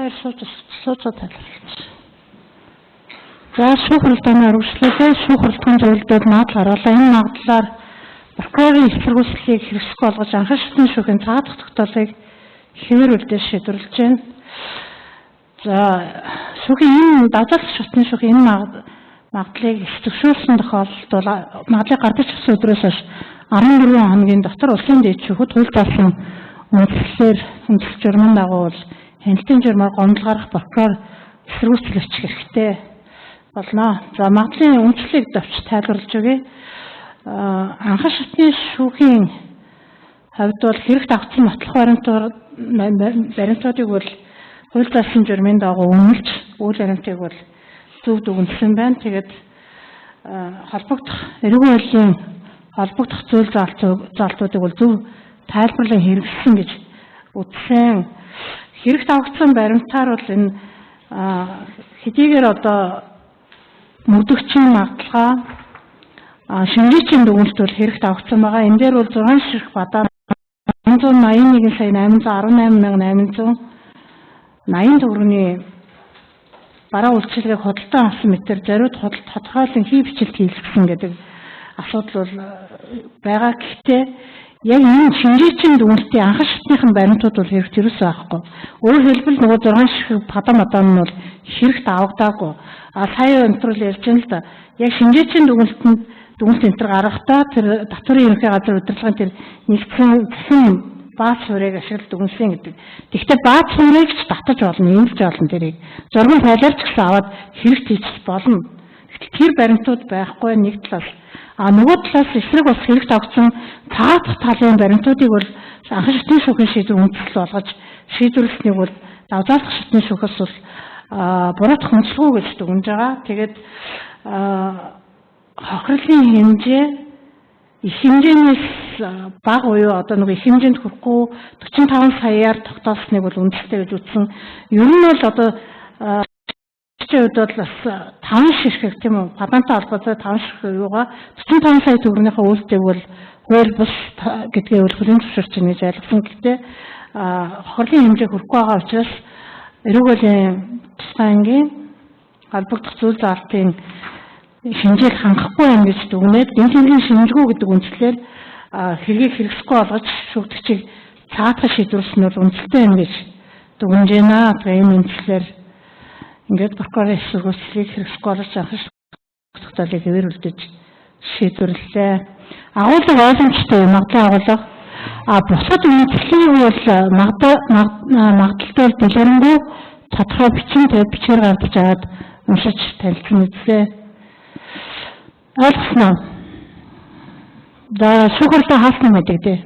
Та хоёр сууж сууцаа тайлбарлаж. За, шүүх хурлын өргөжлөлөө шүүх хурлын зөвлөлдөд магадлал гаргалаа. Энэ магадлалаар прокурорын эсэргүүцлийг хэрэгсэхгүй болгож анхан шатны шүүхийн цаадах тогтоолыг хэвээр үлдээж шийдвэрлэж байна. За, шүүхийн энэ давзаалах шатны шүүхийн энэ магадлалыг их зөвшөөрсөн тохиолдолд бол магадлалыг гаргаж авсан өдрөөс хойш 14 хоногийн дотор улсын дээд шүүхэд хууль заасан үндэслэлээр үндэслэл журмын дагуу бол хяналтын журмаар гомдол гаргах прокурор эсэргүүцэл бичих хэрэгтэй болно. За, магадлалын үндэслэлийг давч тайлбарлаж өгье. Анхан шатны шүүхийн хувьд бол хэрэгт авсан нотлох баримтуудыг бол хууль заасан журмын дагуу үнэлж, үйл баримтыг бол зөв дүгнэсэн байна. Тэгээд холбогдох эрүүл хуулийн холбогдох зүйл заалтуудыг бол зөв тайлбарлан хэрэглэсэн гэж үзсэн. Хэрэгт авагдсан баримтаар бол энэ хэдийгээр одоо мөрдөгчийн магадлалгаа шинжээчийн дүгнэлт бол хэрэгт авагдсан байгаа. Энэ дээр бол 6 ширхэг бадаа 181 сая 818 880 төгрөгийн бараа үйлчилгээг худалдан авсан мэтэр зориуд худалд тодорхойлон хий бичлэлт хийлгэсэн гэдэг асуудал бол байгаа. Гэхдээ яг энэ шинжээчийн дүгнэлтийн анхан шатныхан баримтууд бол хэрэгт ерөөсөө авахгүй. Өөрөөр хэлбэл, нөгөө 6 ширхэг падаа мадаа нь бол хэрэгт авагдаагүй. А сая өнтрөл ярьж байна л да. Яг шинжээчийн дүгнэлтэнд дүгнэлт энэ төр гаргахдаа тэр татварын ерөнхий газар удирдлагын тэр нэгдсэн цэхэн баац суурийг ашиглаж дүгнэсэн гэдэг. Тэгэхдээ баац суурийг ч татаж болно, эмэлж болно тэрийг. Зургийн файлаар ч гэсэн аваад хэрэгт хийчих болно. Гэтэл тэр баримтууд байхгүй нэг талаас. А нөгөө талаас эсрэг бас хэрэгт авсан цаадах талын баримтуудыг бол анхан шатны шүүхийн шийдвэр үндэслэл болгож шийдвэрлэснийг бол давзаалах шатны шүүхээс бол буруутгах онцлгүй гэж дүгнэж байгаа. Тэгээд хохирлын хэмжээ их хэмжээнээс бага буюу одоо нөгөө их хэмжээнд хүрэхгүй 45 саяар тогтоосныг бол үндэстэй гэж үзсэн. Ер нь бол одоо хувьд бол бас 5 ширхэг, тийм үү, падантай холбоотой 5 ширхэг юугаа 45 сая төгрөгнийхөө үйлдэл бол хууль бус гэдгээ бол хүлээн зөвшөөрч байна гэж ойлгосон. Гэхдээ хохирлын хэмжээ хүрэхгүй байгаа учраас эрүүл тусгай ангийн холбогдох зүйл заалтын хэмжээг хангахгүй юм гэж дүгнээд гэмт хэргийн шинжгүй гэдэг үндслээр хэргийг хэрэгсэхгүй болгож шүүгдэгчийг цаатах шийдвэрлсэн нь бол үндэстэй юм гэж дүгнэж байна. Тэгээ энэ үндслээр ингээд прокурорын эсэргүүцлийг хэрэгсэхгүй болгож анхан тогтоолыг хэвээр үлдэж шийдвэрлэлээ. Агуулга ойлгомжтой, магадлал агуулга. А бусад үндслийг бол магадлалтай бол дэлгэрэнгүй тодорхой бичин, тэгээд бичгээр гаргаж аваад уншиж танилцсан үзлээ. Ойлгосноо? За, шүүх хурлаа хаасан юм гэдэг дээ.